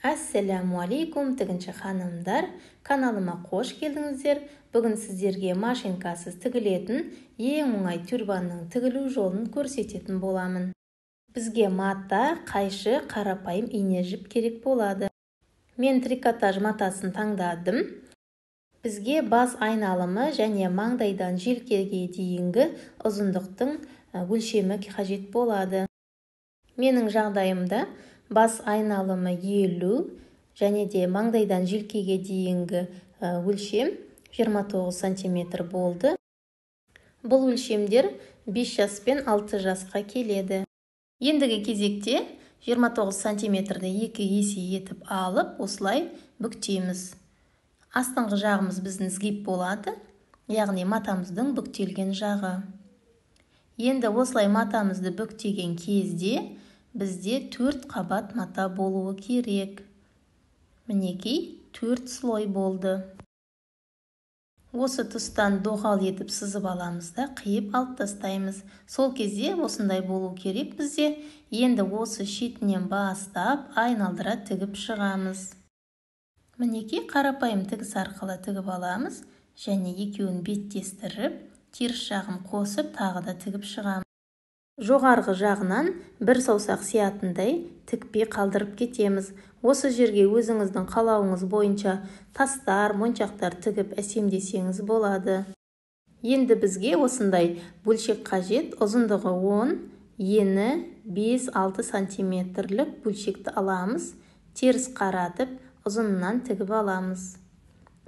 Ассалямуалейкум, тігінші ханымдар! Каналыма қош келдіңіздер. Бүгін сіздерге машинкасыз тігілетін ең оңай тюрбанның тігілу жолын көрсететін боламын. Бізге мата, қайшы, қарапайым ине жіп керек болады. Мен трикотаж матасын таңдадым. Бізге бас айналымы және маңдайдан желкеге дейінгі ұзындықтың өлшемі қажет болады. Менің жағдайымда бас айналымы 50 және де маңдайдан желкеге дейінгі өлшем 29 сантиметр болды. Бұл өлшемдер 5 жас пен 6 жасқа келеді. Ендігі кезекте 29 сантиметрді 2 есе етіп алып, осылай бүктейміз. Астыңғы жағымыз біздің сгиб болады, яғни матамыздың бүктелген жағы. Енді осылай матамызды бүктеген кезде бізде 4 қабат мата болуы керек. Мінекей, 4 слой болды. Осы тұстан доғал етіп сызып аламыз да, қиып алып тастаймыз. Сол кезде осындай болу керек бізде. Енді осы шетінен бастап айналдыра тігіп шығамыз. Мінекей, қарапайым тігіс арқылы тігіп аламыз және екеуін беттестіріп, теріс жағын қосып тағы да тігіп шығамыз. Жоғарғы жағынан бір саусақ сиятындай тікпей қалдырып кетеміз. Осы жерге өзіңіздің қалауыңыз бойынша тастар, моншақтар тігіп әсемдесеңіз болады. Енді бізге осындай бөлшек қажет. Ұзындығы 10, ені 5-6 сантиметрлік бөлшекті аламыз. Теріс қаратып, ұзынынан тігіп аламыз.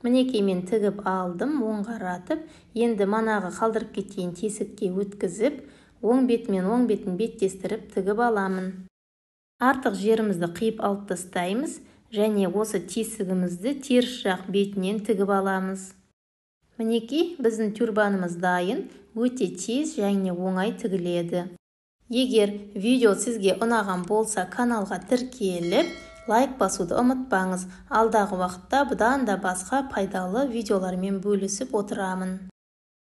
Мінекей, мен тігіп алдым, оң қаратып. Енді манағы қалдырып кеткен тесікке өткізіп, оң бетімен оң бетін беттестіріп тігіп аламын. Артық жерімізді қиып алып тастаймыз және осы тесігімізді теріс жақ бетінен тігіп аламыз. Мінекей, біздің тюрбанымыз дайын, өте тез және оңай тігіледі. Егер видео сізге ұнаған болса, каналға тіркеліп, лайк басуды ұмытпаңыз. Алдағы уақытта бұдан да басқа пайдалы видеолармен бөлісіп отырамын.